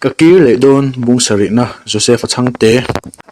Ka kir leh dawn bung sarihna Joseph-a chhangte.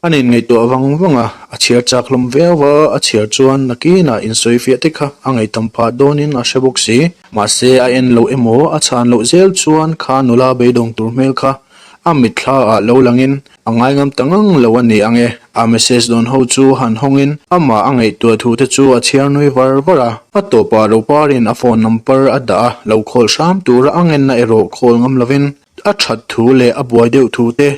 A nen ngaihtuah vang vang a, a chhiar chak hlawm viau a, a chhiar chuan nakinah insawifiah te kha a ngaihtam phah dawnin a hre bawk si. Mahse a en loh emaw a chhan loh zel chuan kha nula beidawng tur hmel kha a mitthla ah lo langin A ngaingam ta ngang lo a ni ang e. A message dawn ho chu han hawngin amah a ngaihtuah thu te chu a chhiar nui var var a. A tawpah Roparin a phone number a dah a, lo call hram tura a ngenna erawh call ngam lovin a that thu leh a buai deuh thu te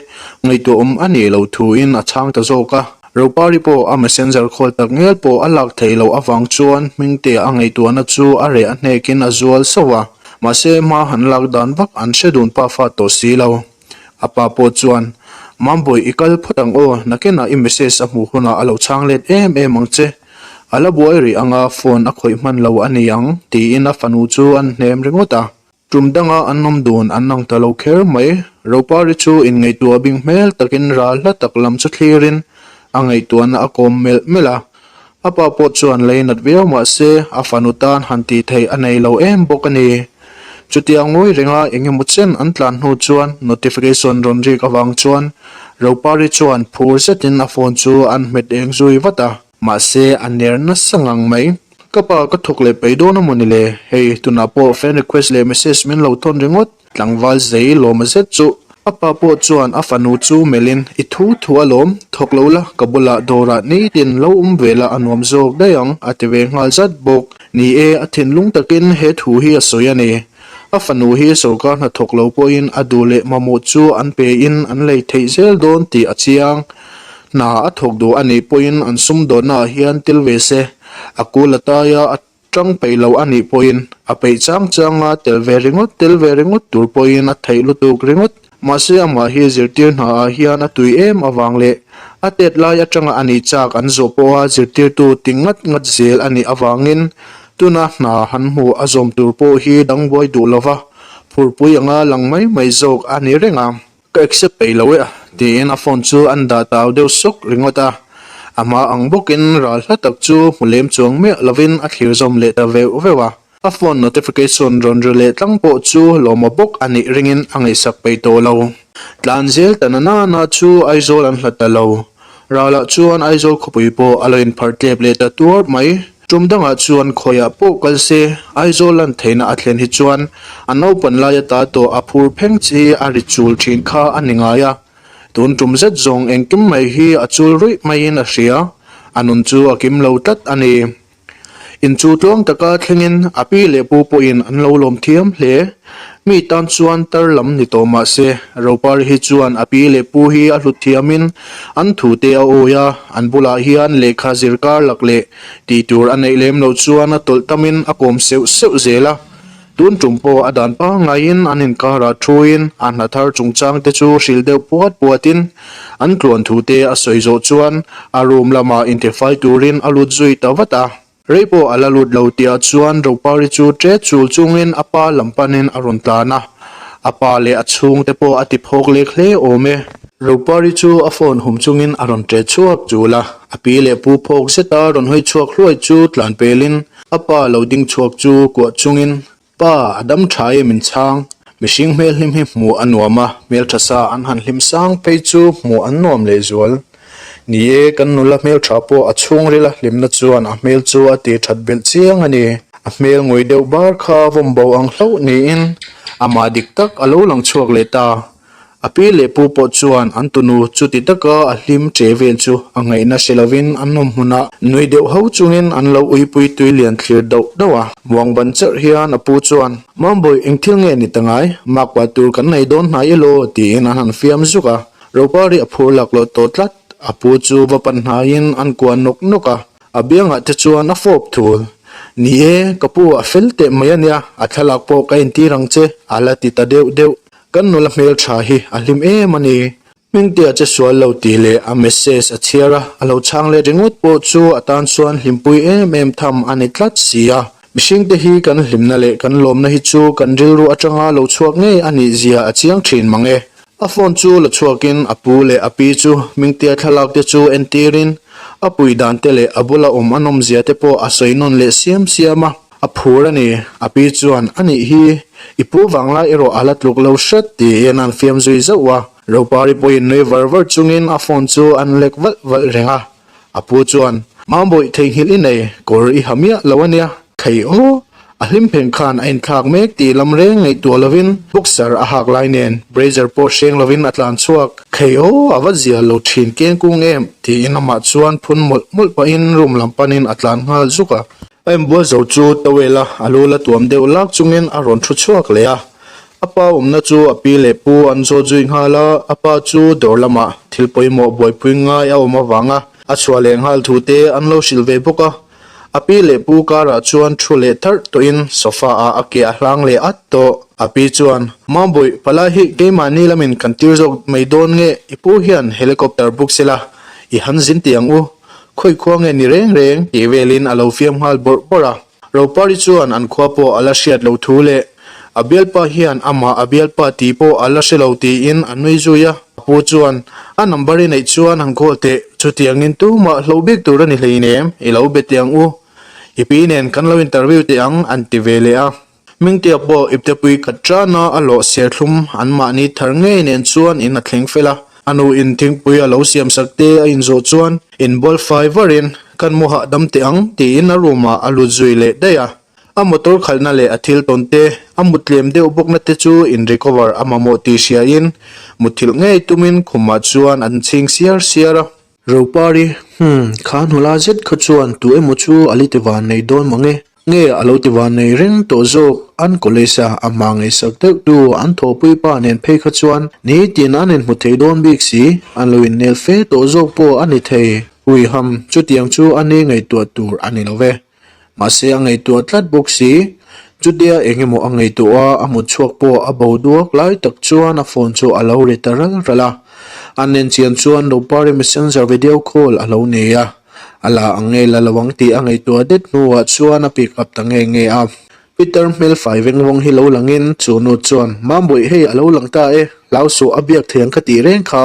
ngaihtuah awm a nih loh thuin a chhang ta zawk a. Ropari pawh a messenger call tak ngel pawh a lak theih loh avang chuan Hmingtea a ngaihtuahna chu a reh a hnekin a zual sauh a. Mahse hma han lak dan vak an hre dun pafa tawh si lo. A pa pawh chuan, Mambawi, i kal phawt ang aw, nakinah i message a hmuh hunah a lo chhang let em em ang che. A la buai rih anga phone a khawih hman lo a ni ang, tiin a fanu chu an hnem ringawt a. Tum danga an awm dun an ang ta lo kher mai. Ropari chu inngaihtuah bing hmel takin ral hla tak lam chu thlirin a ngaihtuahna a kawm melh melh a. A pa pawh chuan lei nat viau mah se a fanu tan han tih theih a nei lo em bawk a ni. Chutia ngawi renga eng emaw chen an tlan hnu chuan notification rawn rik avang chuan Ropari chuan phur zetin a phone chu an hmet eng zui vat a. Mahse a ner nasa ngang mai. Ka pa ka thawk leh peih dawn a maw ni le? Hei tunah pawh friend request leh message min lo thawn ringawt. Tlangval zei lawma zet chu a pa pawh chuan a fanu chu melhin, I thu thu alawm, thawk lo la, ka bulah dawrah nitin lo awm ve la a nuam zawk daih ang, a ti ve nghal zat bawk. Ni e, a thinlung takin he thu hi a sawi a ni. A fanu hi sorkar hnathawk lo pawhin a duh leh mamawh chu an pein an lei theih zel dawn tih a chiang. Hna a thawk duh a nih pawhin an sumdawnnaah hian tel ve se, a kul a taia a Tang peih lo a nih pawhin a peih chang changa tel ve ringawt tel ve ringawt tur pawhin a theih lutuk ringawt. Mahse amah hi zirtir hna ah hian a tui em avang leh a tet lai atanga a nih chak an zawh pawha zirtirtu ti ngat ngat zel a nih avangin tuna hna han hmuh a zawm tur pawh hi dangbuai duh lova phurpui anga lang mai mai zawk a ni reng a. Ka accept peih lo e a, tiin a phone chu an dah tau deuh sawk ringawt a. A hma ang bawkin ral hla tak chu hmu lem chuang miah lovin a thlir zawm leh ta veuh veuh a. A phone notification rawn ri leh tlang pawh chu lawma bawk a nih ringin a ngaihsak peih tawh lo. Tlan zel ta na nana chu Aizawl an hlat ta lo. Ralah chuan Aizawl khawpui pawh a lo inpharh tlep leh ta tuar mai. Tum dangah chuan khawiah pawh kal se, Aizawl lan theihna a thlen hi chuan a naupan lai ata tawh a phur pheng chi a ri chul thin kha a ni ngai a. Tun tum zet zawng engkim mai hi a chul ruih maiin a hria, a nun chu a kim lo tlat a ni. In chu tluang taka thlengin a pi leh pu pawhin an lo lawm thiam hle. Mi tan chuan tar lam ni tawh mah se, Ropari hi chuan a pi leh pu hi a hlut thiamin an thute a awi a, an bulah hian lehkha zir kar lak leh tih tur a neih lem loh chuan a tawlh tamin a kawm seuh seuh zel a. Tun tum pawh a dan pangaiin an inkarah thuin a hna thar chungchang te chu hrilh deuh puat puatin an tluan thu te a sawi zawh chuan a room lamah intifai turin a lut zui ta vat a. Rei pawh a la lut lo tihah chuan Ropari chu ṭe chul chungin a pa lam panin a rawn tlan a, a pa leh a chhungte pawh a ti phawk lek hle awm e. Ropari chu a phone hum chungin a rawn ṭe chhuak chul a, a pi leh pu phawk zeta rawn hawi chhuak hluai chu tlan pelin A pa lo ding chhuak chu kuah chungin, Pa, a dam tha e min chhang. Mihring hmel hlim hi hmuh a nuam a, hmeltha sa an han hlim sang phei chu hmuh an nuam lehzual. Ni e, kan nula hmeltha pawh a chhungril a hlimna chuan a hmel chu a ti that belh chiang a ni. A hmel ngawih deuh bar kha vawm bo ang hlauh niin amah dik tak a lo lang chhuak leh ta. A pi leh pu pawh chuan an tunu chuti taka a hlim che vel chu a ngaihna hre lovin an awm hmunah nui deuh ho chungin an lo uipui tui lian thlir dauh dauh a. Muang ban cherh hian a pu chuan, Mambawi, eng thil nge ni ta ngai? Makpa tur kan nei dawn hnai elaw? tiin an han fiam zuk a. Ropari a phur laklawh tawh tlat. A pu chu va pan hnaiin an kuah nawk nawk a. A biangah te chuan a fawp thul. Ni e, ka pu a fel teh mai a nia, a thlalak pawh ka entir ang che, a la ti ta deuh deuh. Kan nula hmeltha hi a hlim em a ni. Hmingtea che sual lo tih leh a message a chhiar a, a lo chhang let ringawt pawh chu a tan chuan hlimpui em em tham a ni tlat si a. Mihringte hi kan hlimna leh kan lawmna hi chu kan rilru atanga lo chhuak ngei a nih zia a chiang thin mang e. A phone chu la chhuakin a pu leh a pi chu Hmingtea thlalak te chu entirin a pui dan te leh a bula awm a nawmzia te pawh a sawi nawn leh siam siam a. A phur a ni, a pi chuan, A nih hi, i pu vanglai erawh a la tluk lo hret, tiin an fiam zui zauh a. Ropari pawhin nui var var chungin a phone chu an lek valh valh reng a. A pu chuan, Mambawi theihnghilh i nei, kawr i ha miah lo a nia. Thei aw, a hlim pheng khan a inthlak mek tih lam reng ngaihtuah lovin boxer a hak lai nen brazier pawh hreng lovin a tlan chhuak. Thei aw, a va zia lo thin keng kung em, tiin amah chuan phun mawlh mawlh pahin room lam panin a tlan nghal zuk a. A inbual zo chu towel a a lu la tuam deuh lak chungin a rawn thu chhuak leh a. A pa awmna chu a pi leh pu an zawt zui nghal a, a pa chu dawr lamah thil pawimawh buaipui ngai a awm avanga a chhuah leh nghal thu te an lo hrilh ve bawk a. A pi leh pu karah chuan thu leh tharh tawhin sofa ah a ke a hlang leh at tawh. A pi chuan, Mambawi, palai hi keimahni lamin kan tir zawk mai dawn nge i pu hian helicopter book sela i han zin tih ang u. Khawi khua nge ni reng reng tih velin a lo fiam nghal bawrh bawrh a. Ropari chuan an khua pawh a la hriat lo thu leh a bialpa hian amah a bialpa tih pawh a la hre lo tiin a nui zui a. A pu chuan, A number i neih chuan han call teh, chutiangin tumah hlo bik tur a ni hleinem, i lo be teh ang u. I pi nen kan lo interview teh ang an ti ve leh a. Hmingtea pawh iptepui khat tana a lawh serthlum anmahni thar ngei nen chuan in a thleng fel a. A nu in thingpui a lo siam sak te a inzawh chuan inbual fai varin kan mu hahdam teh ang tiin a room ah a lut zui leh daih a. A motor khalhna leh a thil tawn te, a mut tlem deuh bawkna te chu in recover a mamawh tih hriain mutthilh ngei tumin khumah chuan an chhing siar siar a. Ropari, Hmm, kha hnula zet kha chuan tu emaw chu a li ti van nei dawn mang e. Nge a lo ti van nei reng tawh zawk, an college a a hma ngaihsak deuh tu an thawhpui pa nen phei kha chuan nitin an inhmu thei dawn bik si, an lo innel fe tawh zawk pawh a ni thei. Huiham, chutiang chu a ni ngaihtuah tur a ni lo ve. Mahse a ngaihtuah tlat bawk si. Chutia eng emaw a ngaihtuah a, a mut chhuak pawh a bo duak lai tak chuan a phone chu a lo ri ta ral ral a. An nen chian chuan Lopari messenger video call a lo nei a, a la ang nge la lo ang tih a ngaihtuah det hnuah chuan a pick up ta nge nge a. Peter hmel fai veng vawng hi lo langin chu nu chuan, Mambawi hei a lo lang ta e, hlau suh a biak thei ang ka tih reng kha,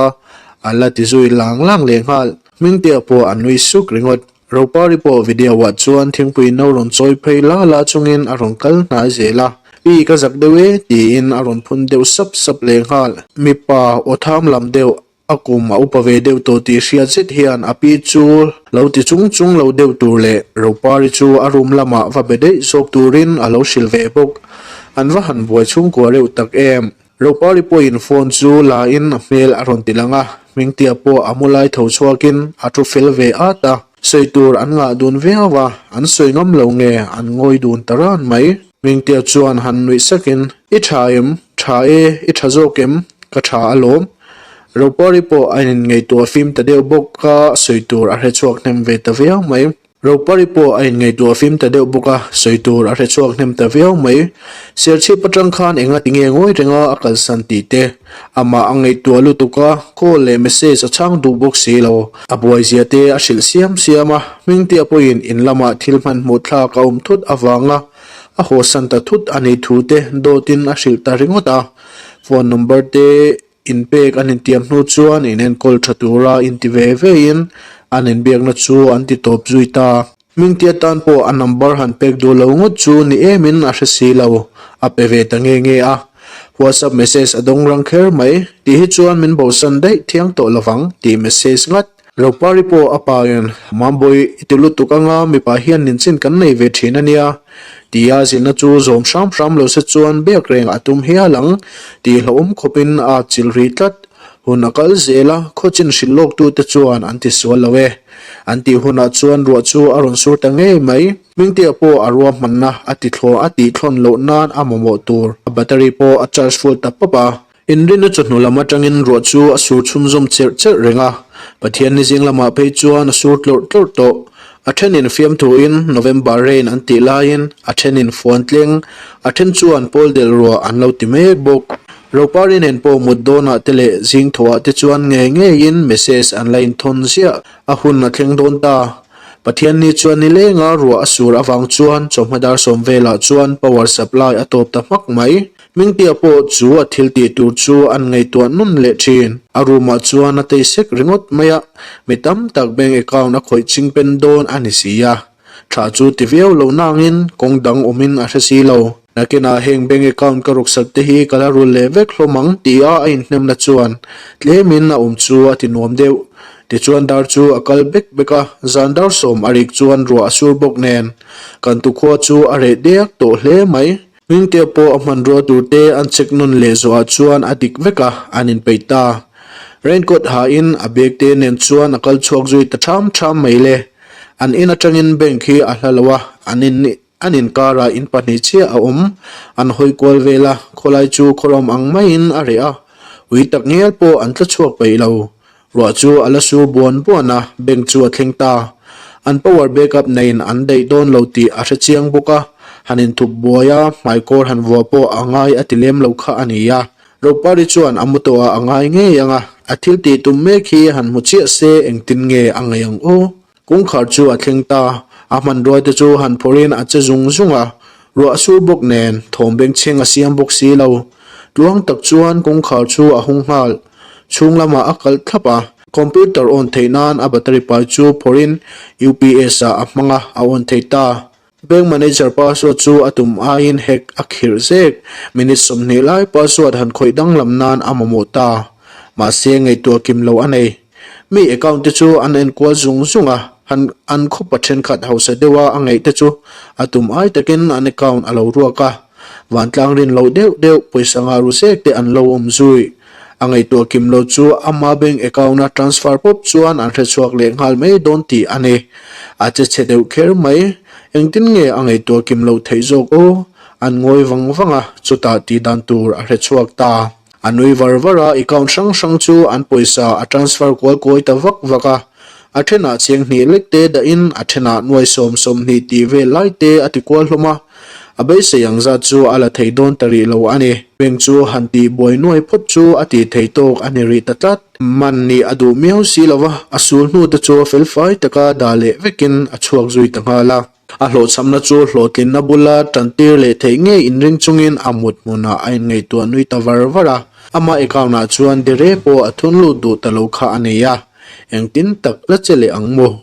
a la ti zui lang lang lehnghal. Hmingtea pawh a nui suk ringawt. Ropari pawh video ah chuan thingpui no rawn chawi phei la la chungin a rawn kal hnai zel a, Pi ka zak deuh e tiin a rawn phun deuh sap sap lehnghal. Mipa aw tham lam deuh, a kum a upa ve deuh tawh tih hriat zet hian a pi chu lo ti chung chung lo deuh tur leh Ropari chu a room lamah va be daih zawk turin a lo hrilh ve bawk. An va han buai chhungkua reuh tak em. Ropari pawhin phone chu la in a hmel a rawn ti lang a, Hmingtia pawh a mu lai tho chhuakin a thu fel ve at a, sawi tur an ngah dun viau a, an sawi ngam lo nge an ngawi dun ta ran mai. Hmingtia chuan han nuih sakin, I tha em? Tha e, i tha zawk em? Ka tha alawm. Ropari pawh a inngaihtuah fim ta deuh bawk a, sawi tur a hrechhuak hnem ve ta viau mai. Ropari pawh a inngaihtuah fim ta deuh bawk a, sawi tur a hre chhuak hnem ta viau mai. Serchhip atang khan enga ti nge ngawi renga a kalsan tih te, amah a ngaihtuah lutuk a, call leh message a chhang duh bawk si lo. A buaizia te a hrilh siam siam a, Hmingtea pawhin in lamah thil hmanhmawh thlak a awm thut avanga a hawsan ta thut a nih thu te dawtin a hrilh ta ringawt a, phone number te Inpek an intiam hnu chuan inenkawl tha tura inti ve vein an inbiakna chu an ti tawp zui ta. Hmingtia tan pawh a number han pek duh lo ngawt chu ni emin a hre si lo, a pe ve ta nge nge a. WhatsApp message a dawng rang kher mai, tih hi chuan min bosan daih thiang tawh lovang tih message ngat. Ropari pawh a pa in, Mambawi, i ti lutuk anga mipa hian ninchin kan nei ve thin a nia, tia zilhna chu zawm hram hram lo se chuan biak reng a tum hial ang tih hlauhawm khawpin a chilh rih tlat. Hun a kal zel a, khawchin hrilh lawk tute chuan an ti sual lo e. An tih hunah chuan ruah chu a rawn sur ta ngei mai. Hmingtea pawh a ruahmanna a ti thlawn a tih thlawn loh nan a mamawh tur a battery pawh a charge full ta pawp a. Inrinna chawhnu lam atangin ruah chu a sur chhunzawm cherh cherh reng a, Pathian ni zing lamah phei chuan a sur tlawrh tlawrh tawh. A thenin fiamthuin November rain an tih laiin a thenin fuan tleng, a then chuan pawl delh ruah an lo ti mek bawk. Ropari nen pawh mut dawnah te leh zing thawhah te chuan ngei ngeiin message an la inthawn ziah. A hun a thleng dawn ta. Pathian ni chuan nilenga ruah a sur avang chuan chawhma dar sawm velah chuan power supply a tawp ta hmak mai. Hmingtea pawh chu a thil tih tur chu an ngaihtuah nun leh thin. A room ah chuan a tei sek ringawt mai a, mi tam tak bank account a khawih ching pen dawn a ni si a. Tha chu ti viau lo nangin kawng dang awmin a hre si lo. Nakinah heng bank account ka ruksak te hi ka la rul leh vek hlawm ang tia a inhnemna chuan tlemin a awm chu a ti nuam deuh. Tichuan dar chu a kal bek bek a, zan dar sawm a rik chuan ruah a sur bawk nen kan tukhua chu a reh dek tawh hle mai. Hmingtea pawh a hmanrua tur te an check nawn leh zawhah chuan a dik vek a, an inpeih ta. Raincoat hain a bag te nen chuan a kal chhuak zui ta ṭham ṭham mai le. An in aṭangin bank hi a hla lo a, an in an inkarah in pahnih chiah a awm. An hawi kual vel a, khawlai chu khawram ang maiin a reh a, ui tak ngial pawh an tla chhuak peih lo. Ruah chu a la su buan buan a, bank chu a thleng ta. An power backup neiin an daih dawn lo tih a hre chiang bawk a, han inthup buai a, hmaikawr han vuah pawh a ngai a ti lem lo kha a ni a. Ropari chuan a mu tawh ah a ngai ngei ang a, a thil tih tum mek hi han hmu chiah se engtin nge a ngaih ang aw? Kawngkhar chu a thleng ta, a hmanrua te chu han phawrhin a che zung zung a, ruah sur bawk nen thawm bengchheng a siam bawk si lo. Tluang tak chuan kawngkhar chu a hung nghal, chhung lamah a kalh thlap a, computer on theih nan a battery pai chu phawrhin UPS ah a hmang a, a on thei ta. Bank manager password chu a tum aiin hack a khirh zek. Minute 20 lai password han khawih danglam nan a mamawh ta. Mahse ngaihtuah kim lo a nei. Mi account te chu an enkual zung zung a, han an khawpa thenkhat hausa deuha a ngaih te chu a tum ai takin an account a lo ruak a. Vantlang rin loh deuh deuh pawisa ngah ru zek te an lo awm zui. A ngaihtuah kim lo chu ama bank account a transfer pawp chuan an hrechhuak leh nghal mai dawn tih a ni. A che chhe deuh kher mai. Engtin nge a ngaihtuah kim loh theih zawk aw? An ngawi vang vang a, chutah tih dan tur a hrechhuak ta. A nui var var a, account hrang hrang chu an pawisa a transfer kual kuai ta vak vak a. A thenah cheng hnih lek te dahin a thenah nuai sawm 20 tih vel lai te a ti kual hlawm a. A beisei ang zat chu a la thei dawn ta rih lo a ni. Bank chu han tih buai nuai phawt chu a tih thei tawk a ni rih ta tlat. Man nih a duh miau si lo va, a sul hnu te chu felfai taka dah leh vekin a chhuak zui ta nghal a. A hlawhchhamna chu hlawhtlinna bula tantir leh theih ngei inring chungin a mut hmunah a inngaihtuah nui ta var var a. Ama account ah chuan dere pawh a thun lut duh ta lo kha a nei a. Engtin tak la che leh ang maw?